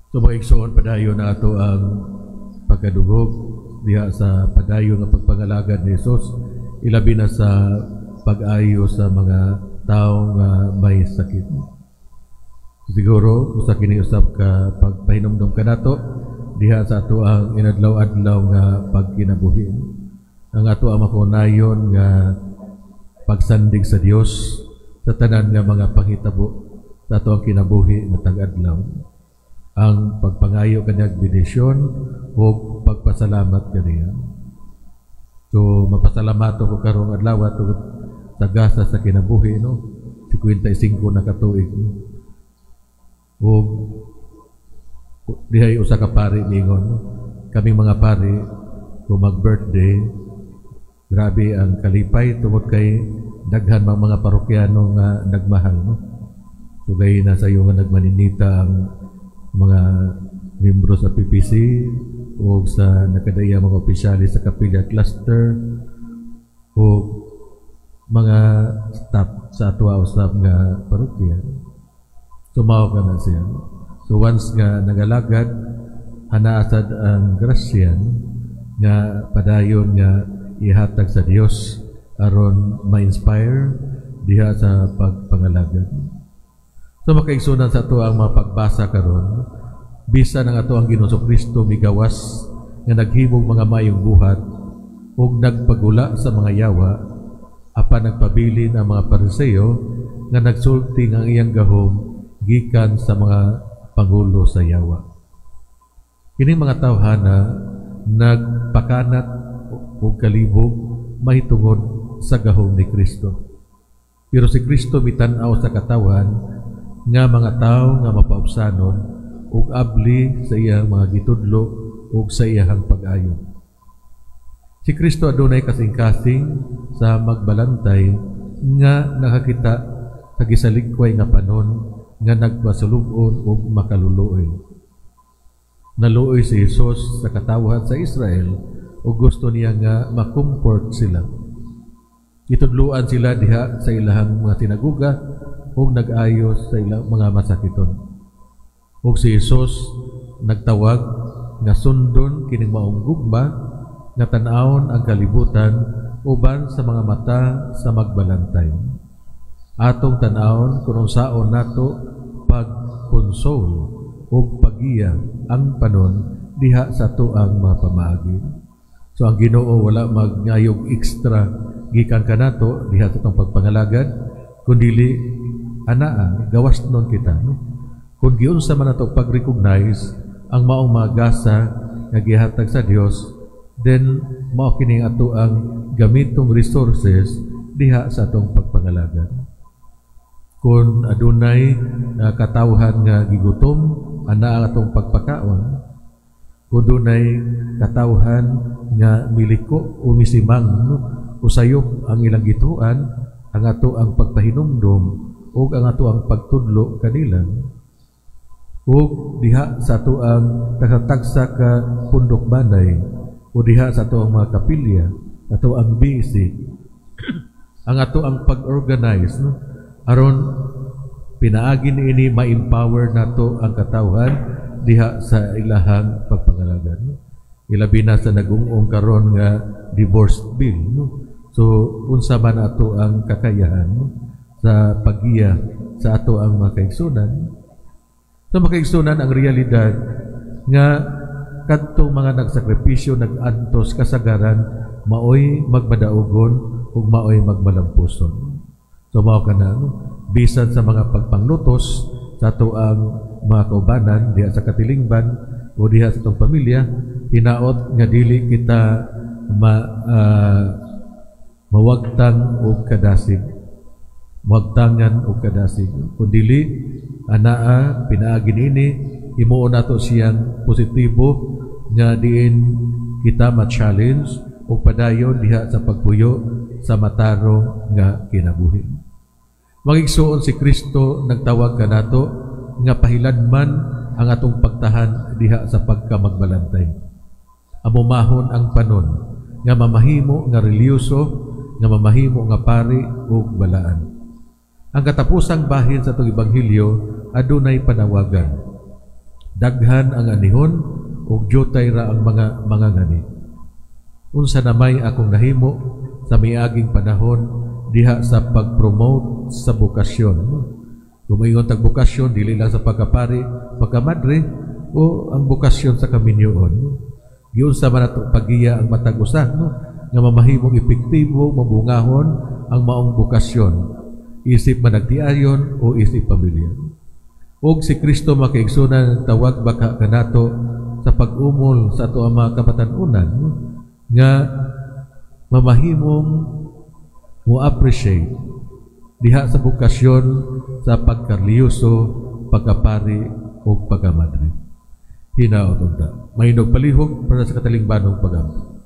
So mga igsoon, padayon na ato ang pagkadugog diha sa padayon nga pagpangalagad ni Jesus, ilabi na sa pag-ayo sa mga tao nga may sakit. Siguro usa kini usab ka pagpahinumdom kanato diha sa ato ang inadlaw-adlaw nga pagkinabuhi. Ang ato ang makunayon nga pagsandig sa Dios sa tanan nga mga panghitabo sa ato ang kinabuhi matag adlaw, ang pagpangayo kanyang bendisyon o pagpasalamat kaniya. So mapasalamat ko karong adlaw tungod sa gasa sa kinabuhi, no, 55 na katuig, no? Ug dihay usa ka pari ningon, no? Kaming mga pari, kung mag-birthday, grabe ang kalipay tungod kay daghan mang mga parokyano nga nagmahal, no? So gay na sayo nga nagmaninita ang mga miyembro sa PPC o sa nakadaya mga opisyalis sa Kapilya Cluster o mga staff sa atwa usab nga parokya. Tumaw ka na siya. So once nga nagalagad, hanaasad ang grasya nga padayon nga ihatag sa Dios aron ma-inspire diha sa pagpangalagad. So makaigsunan, sa ato ang mga pagbasa karon, bisan ang ato ang Ginoong Kristo migawas nga naghimog mga maayong buhat ug nagpagula sa mga yawa, apan nagpabilin ang mga Pariseo nga nagsulti nga ang iyang gahom gikan sa mga pangulo sa yawa. Kining mga tawhana nagpakanat og kalibog mahitungod sa gahom ni Kristo. Pero si Kristo mitan-aw sa katawan nga mga tawo nga mapaubsanon ug abli sa iyang mga gitudlo ug sa iyang pag-ayo. Si Kristo adunay kasing-kasing sa magbalantay nga nakakita sa gisalikway nga panon nga nagpasulub-on ug makaluluoy. Naluoy si Jesus sa katawhan sa Israel ug gusto niya nga makomfort sila. Gitudluan sila diha sa ilahang mga sinaguga ug nag-ayos sa ilang mga masakiton. Ug si Jesus nagtawag nga sundon kining maong gugma nga tan-awon ang kalibutan uban sa mga mata sa magbalantay. Atong tan-awon kung unsaon nato pag-console ug pagiya ang panon diha sa atuang mga pamaagi. So ang Ginoo wala magngayog extra gikan kanato diha sa atong pagpangalagad, kundili anaa gawas nun kita, no? Kung giunsa man nato pag-recognize ang maong mga gasa nga gihatag sa Dios, then mao kini ato ang gamitong resources diha sa atong pagpangalagad. Kung adunay katawhan nga gigutom, ana ang atong pagpakaon. Kung dunay katawhan nga miliko o misimang, no, usayop ang ilang gituan, ang ato ang pagpahinumdom ug ang ato ang pagtudlo kanila. Ug diha sa ato ang tagsa ka pundok banay o diha sa ato ang mga kapilya, ato ang BC, ang ato ang pag-organize, no, aron pinaagi niini ma-empower nato ang katawhan diha sa ilahang pagpangalagad, no? Ilabi na sa nag-ungong karon nga divorce bill, no? So unsa man ato ang kakayahan, no, sa paggiya sa ato ang mga kaigsunan. Sa mga kaigsunan, ang realidad nga kadtong mga nagsakripisyo, nag-antos, kasagaran maoy magmadaugon ug maoy magmalampuson. So mao kana, no? Bisan sa mga pagpanglutos sa ato ang mga kaubanan diha sa katilingban o diha sa atong pamilya, hinaot nga dili kita mawagtang og kadasig, mawagtangan og kadasig, kun dili anaa pinaagi niini himuon nato siyang positibo nga diin kita ma-challenge o padayon diha sa pagpuyo sa matarong nga kinabuhi. Mga igsuon, si Kristo nagtawag kanato nga pahiladman ang atong pagtahan diha sa pagkamagbalantay. Amumahon ang panon nga mamahimo nga relihiyoso, nga mamahimo nga pari ug balaan. Ang katapusang bahin sa atong ebanghelyo adunay panawagan. Daghan ang anihon ug diutay ra ang mga mangangani. Unsa na may akong nahimo sa miaging panahon diha sa pag-promote sa bokasyon? Kung moingon tag bokasyon, dili lang sa pagkapari, pagkamadre, o ang bokasyon sa kaminyoon. Giunsa man ato pagiya ang matag usa, no, nga mamahimong epektibo, mabungahon ang maong bokasyon, isip managtiayon o isip pamilya. Og si Kristo, mga kaigsunan, tawag baka kanato sa pag-umol sa ato ang mga kabatan-unan, no, nga mamahimong mo appreciate diha sa bokasyon sa pagkarelihiyoso, pagkapari o pagkamadre. Hinaot unta. Mahindog palihog para sa katalingbanong pagampo.